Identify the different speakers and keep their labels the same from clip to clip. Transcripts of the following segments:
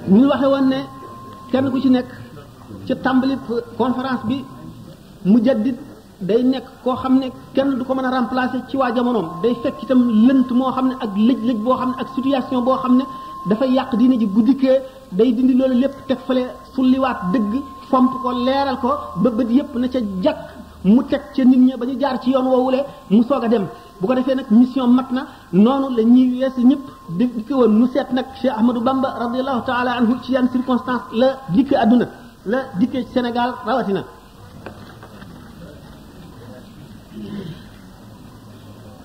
Speaker 1: ñu waxe woon ne kenn ku ci nekk ci tàmbali conférence bi mujaddid day nekk koo xam ne kenn du ko mën a remplacer ci waa jamonoom day fekk itam lënt moo xam ne ak lëj-lëj boo xam ne ak situation boo xam ne dafay yàq diine ji bu dikkee day dindi loolu lépp teg fale sulliwaat dëgg fomp ko leeral ko ba bët yépp na ca jàkk mu teg ca nit ñi ba ñu jaar ci yoon woowule mu soog a dem bu ko defee nag mission mat na noonu la ñuy weesu ñëpp dikk woon nu seet nag Cheikh Ahmadou Bamba radiallahu taala anhu ci yan circonstance la dikk àdduna la dikkee ci Sénégal rawatina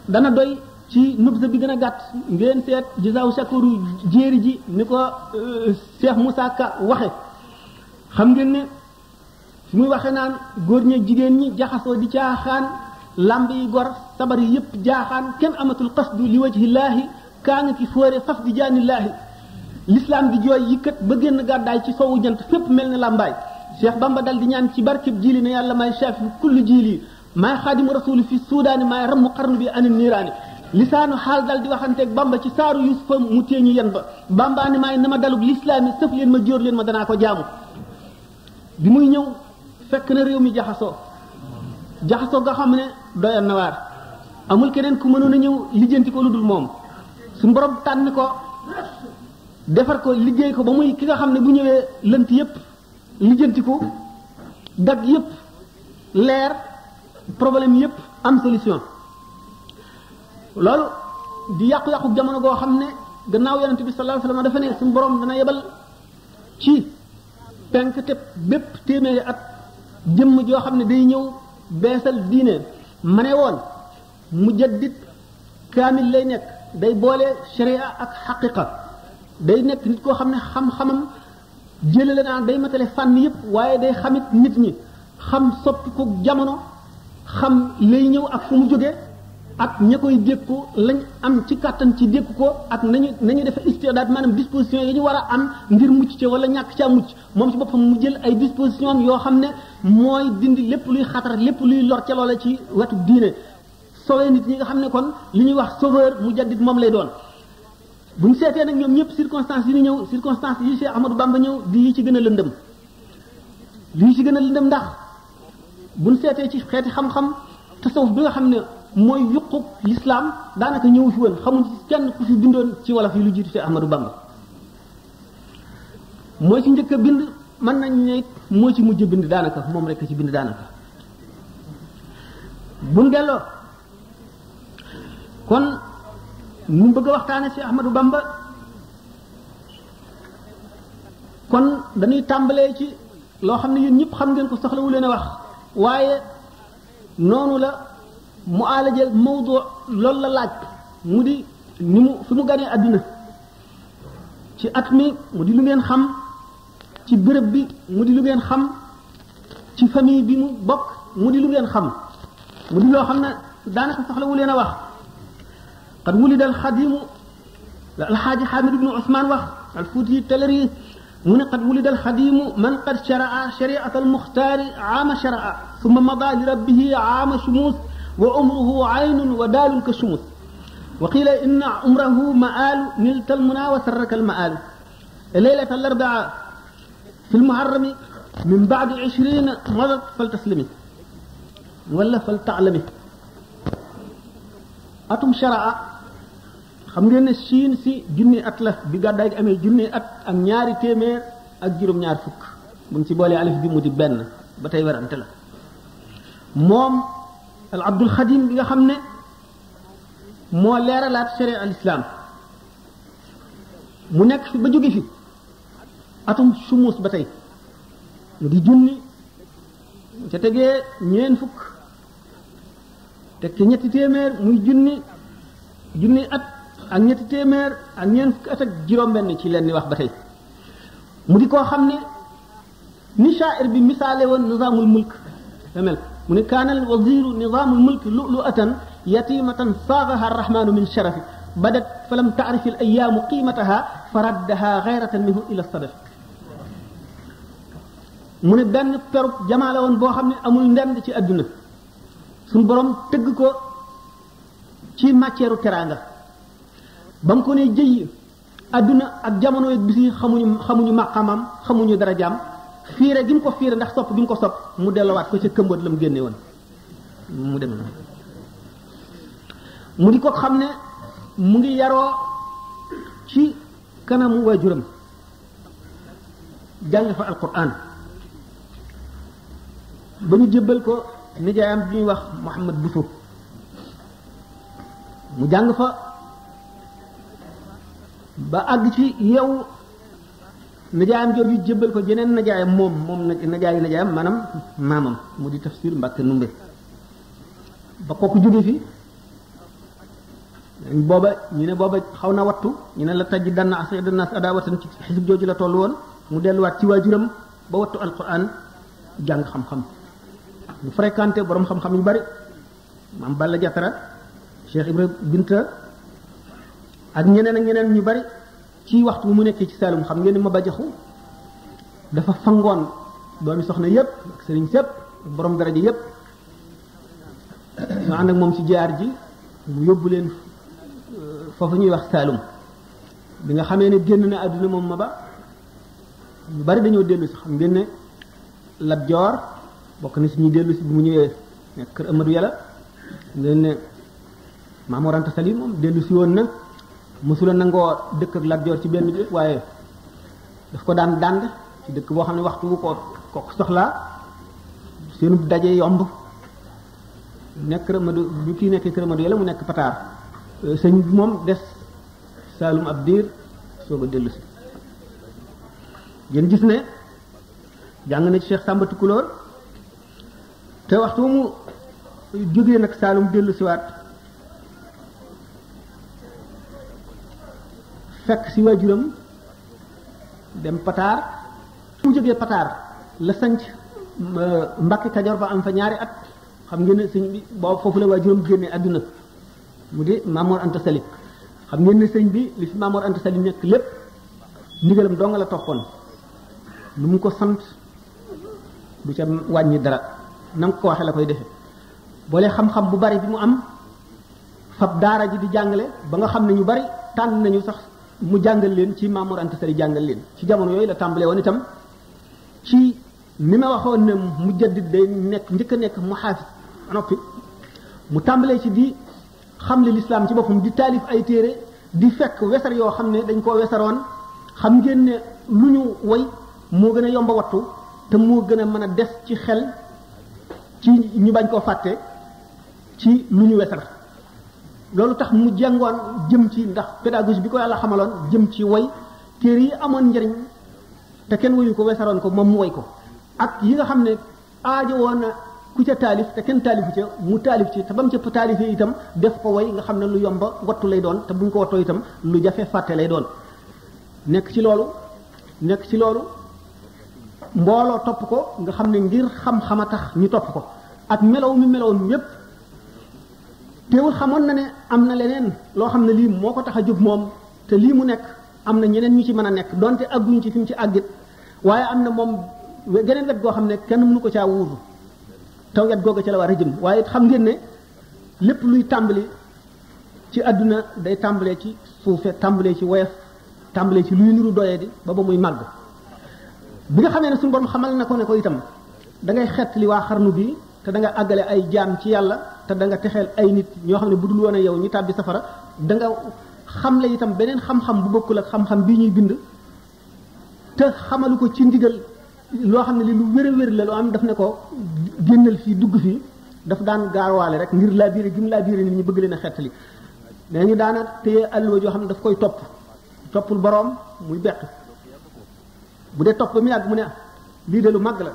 Speaker 1: dana doy ci nubza bi gën a gàtt ngeen seet jazaaw shakuru jéeri ji ni ko Cheikh Moussa Ka waxe xam ngeen ne fi muy waxe naan góor ñi jigéen ñi jaxasoo di caaxaan lamb yi gor sabar yi yëpp jaaxaan kenn amatul qasdu li wajhillaahi kaa nga ki fóore faf di jaanillaahi l'islam di jooy yëkkat ba génn gàddaay ci sowu jant fépp mel ne làmbaay Cheikh Bamba dal di ñaan ci barkeb jiili ne yàlla may shafi kulli jiili maay xaadimu rasuli fi suudaani maay rammu xarnu bi ani niiraani lisaanu xaal dal di waxanteeg Bamba ci saaru Yusufa mu téeñu yen ba Bamba ni maay na ma dalug lislaami sëf leen ma jóor leen ma danaa ko jaamu bi muy ñëw fekk na réew mi jaxasoo nga xam ne doyan na waar amul keneen ku mënoon a ñëw lijjanti ko lu dul moom suñu borom tànn ko defar ko liggéey ko ba muy ki nga xam ne bu ñëwee lënt yépp lijjanti ko dag yépp leer problème yépp am solution loolu di yàqu-yàqu jamono goo xam ne gannaaw yonent bi sallallahu alayhi wasallam dafa ne suñu borom dana yebal ci penk te bépp téeméeri at jëmm joo xam ne day ñëw beesal diine ma ne woon mujaddid kaamil lay nekk day boole sharia ak xaqiqa day nekk nit koo xam ne xam-xamam jëlale naa day matale fànn yëpp waaye day xamit nit ñi xam soppi ko jamono xam lay ñëw ak fu mu jóge ak ña koy dékku lañ am ci kàttan ci dékku ko ak nañu defe istidaad maanaam disposition yi ñu war a am ngir mucc ci wala ñàkk caa mucc moom ci boppam mu jël ay disposition yoo xam ne mooy dindi lépp luy xatar lépp luy lor ca loola ci wetu diine sauver nit ñi nga xam ne kon li ñuy wax sauveur mujaddid moom lay doon bu ñu seetee nag ñoom ñëpp circonstances yi ñu ñëw circonstances yi Cheikh Ahmadou Bamba ñëw di yi ci gën a lëndëm lii ci gën a lëndëm ndax bu ñu seetee ci xeeti xam-xam tasawuf bi nga xam ne mooy yuqub l'islam daanaka ñëw fi woon xamuñ ci kenn ku fi bindoon ci wolof yi lu jiitu Cheikh Ahmadou Bamba mooy ci njëkk a bind mën nañ ne moo ci mujj bind daanaka moom rek ci bind daanaka buñ delloo kon mu bëgg a waxtaane Cheikh Ahmadou Bamba kon dañuy tàmbalee ci loo xam ne yéen ñëpp xam ngeen ko soxlawu leen a wax waaye noonu la mu alajal mawdu loolu la laaj mu di ni mu fi mu ganee àdduna ci at mi mu di lu ngeen xam ci béréb bi mu di lu ngeen xam ci famille bi mu bokk mu di lu ngeen xam mu di loo xam ne daanaka soxlawu leen a wax qad wulida al xadimu alxaaji xaamid ibnu usmaan wax al fuuti talari mu ne qad wulida al xadimu man qad sharaa shariata al muxtaari aama sharaa summa mada li rabbihi aama shumuus wa umruhu aynun wa daalun ka shumus wa qiila inna umrahu ma'aalu niltal munaa wa sarraka al ma'aalu leylata al arbaa fi al muharrami min ba'di 20 madat fal taslimi wala fal ta'lami atum sharaa xam ngeen ne Chine si junni at la bi gàddaay gi amee junni at ak ñaari téeméer ak juróom-ñaar fukk buñ ci boolee alif bi mu di benn ba tey werante la moom al abdul xadim bi nga xam ne moo leeralaat sharia al islam mu nekk fi ba jóge fi atum sumus ba tey mu di junni ca tegee ñeen fukk teg ci ñetti téeméer muy junni at ak ñetti téeméer ak ñeen fukk at ak juróom-benn ci leen ni wax ba tey mu di koo xam ne ni sha'ir bi misaale woon nizaamul mulk mel mu ne kaana al waziru nizaamul mulk lu'lu'atan yatimatan saagaha arrahmanu min sharafi badat falam ta'rif al ayyaamu qiimataha faraddaha ghayratan minhu ila sadaf mu ne benn perub jamaa la woon boo xam ne amul ndend ci àdduna suñu borom tëgg ko ci matière teraanga ba mu ko ne jëy adduna ak jamono yeeg bis yi xamuñu maqamam xamuñu darajaam fiire gi mu ko fiire ndax sopp gi mu ko sopp mu delluwaat ko ca këmbat la mu génne woon mu dem na mu di ko xam ne mu ngi yaroo ci kanamu waajuram jàng fa alquran ba ñu jébbal ko nijaayam bi ñuy wax Muhammad Bousso mu jàng fa ba àgg ci yow nijaayam jooju jébbal ko jeneen nijaayam moom nijaayam maanaam maamam mu di Tafsir Mbàkke Numbe ba kooku jóge fi booba ñu ne booba xaw na wattu ñu ne la taj danna asdanna adawatan ci xisib jooju la toll woon mu delluwaat ci waajuram ba wattu alquran jàng xam-xam ñu fréquenté borom xam-xam yu bari maam Balla Jatara Cheikh Ibrahima Binta ak ñeneen ñu bari ci waxtu bu mu nekkee ci Saalum xam ngeen ni ma bajaxu dafa fangoon doomi soxna yépp ak sëriñ sépp borom daraja yépp ñu ànd ak moom ci jaar ji mu yóbbu leen foofu ñuy wax Saalum bi nga xamee ne génn na àdduna moom ma ba ñu bari dañoo dellu si xam ngeen ne Lat Joor bokk na si ñuy dellu si bi mu ñëwee nekk kër Amadou Yàlla ngeen ne Maam Mor Anta Sali moom dellu si woon na mosula nangoo dëkk ak Lat Joor ci benn bi waaye daf ko daan dànd ci dëkk boo xam ne waxtu bu ko soxlaa seenu daje yomb nekk kër Amadou bi kii nekkee kër Amadou Yàlla mu nekk Pataar sëñ bi moom des Saalum ab diir soog a dellu si ngeen gis ne jàng na ci Cheikh Samba Tukulóor te waxtu mu jógee nag Saalum dellu siwaat fekk si waajuram dem Pataar mu jógee Pataar la sanc Mbàkke Kajoor ba am fa ñaari at xam ngeen ne sëñ bi boobu foofu la waajuram génnee àdduna mu di Maamoor Anta Sali xam ngeen ne sëñ bi li fi Maamoor Anta Sali nekk lépp ndigalam doo nga la toppoon lu mu ko sant du ca wàññi dara na nga ko waxee la koy defee boole xam-xam bu bari bi mu am fab daara ji di jàngale ba nga xam ne ñu bari tànn nañu sax mu jàngal leen ci Maamoor Anta Sali jàngal leen ci jamono yooyu la tàmbalee woon itam ci ni ma waxoon ne mujaddid day nekk njëkk a nekk mu xaafis noppi mu tàmbalee ci di xamle lislaam ci boppam di taalif ay téere di fekk wesar yoo xam ne dañ koo wesaroon xam ngeen ne lu ñu woy moo gën a yomba wattu te moo gën a mën a des ci xel ci ñu bañ koo fàtte ci lu ñu wesar loolu tax mu jàngoon jëm ci ndax pédagogie bi ko yàlla xamaloon jëm ci woy téere yi amoon njariñ te kenn woyu ko wesaroon ko moom mu woy ko ak yi nga xam ne aajo woon na ku ca taalif te kenn taalifu ca mu taalif ci te ba mu ca taalifee itam def ko woy nga xam ne lu yomba wattu lay doon te buñ ko wattoo itam lu jafe fàtte lay doon nekk ci loolu mbooloo topp ko nga xam ne ngir xam-xam a tax ñu topp ko ak melow mi melowoon yépp teewul xamoon na ne am na leneen loo xam ne lii moo ko tax a jóg moom te lii mu nekk am na ñeneen ñu ci mën a nekk donte àgguñ ci fi mu ci àggit waaye am na moom geneen wet goo xam ne kenn mënu ko caa wuutu taw wet googa ci la war a jëm waaye xam ngeen ne lépp luy tàmbali ci àdduna day tàmbalee ci suufe tàmbalee ci woyof tàmbalee ci luy nuru doyee di ba muy màgg bi nga xamee ne suñu borom xamal na ko ne ko itam da ngay xett li waa xarnu bi te da nga àggale ay jaam ci yàlla te da nga texeel ay nit ñoo xam ne bu dul woon a yow ñu tàbbi safara da nga xamle itam beneen xam-xam bu bokkul ak xam-xam bii ñuy bind te xamalu ko ci ndigal loo xam ne li lu wér a wér la loo am daf ne ko génnal fii dugg fii daf daan gaawaale rek ngir laa biire gi mu laa biire nit ñi bëgg leen a xettali nee ñu daana téye alluwa joo xam ne daf koy toppul boroom muy bett bu dee topp ba mu yàgg mu ne lii de lu màgg la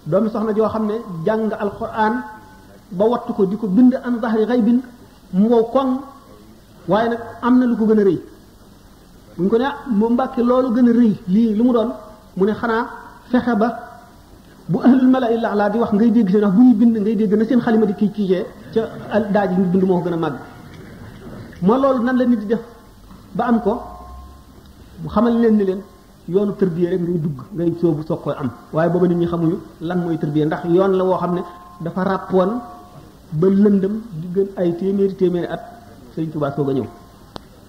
Speaker 1: doomi soxna joo xam ne jàng alquran ba wattu ko di ko bind an zahri ghaybin mu wow koŋ waaye nag am na lu ko gën a rëy buñ ko ne mu Mbàkke loolu gën a rëy lii lu mu doon mu ne xanaa fexe ba bu ahlul mala'i la'la di wax ngay dégg seen wax bu ñuy bind ngay dégg na seen xalima di kii ca daaj yi ñu bind moo ko gën a màgg moo loolu nan la nit di def ba am ko mu xamal leen ni leen yoonu tërbiye rek ngay dugg ngay soobu soog koy am waaye booba nit ñi xamuñu lan mooy tërbiye ndax yoon la woo xam ne dafa ràppoon ba lëndëm di gën ay téeméeri at Sëriñ Tuubaa soog a ñëw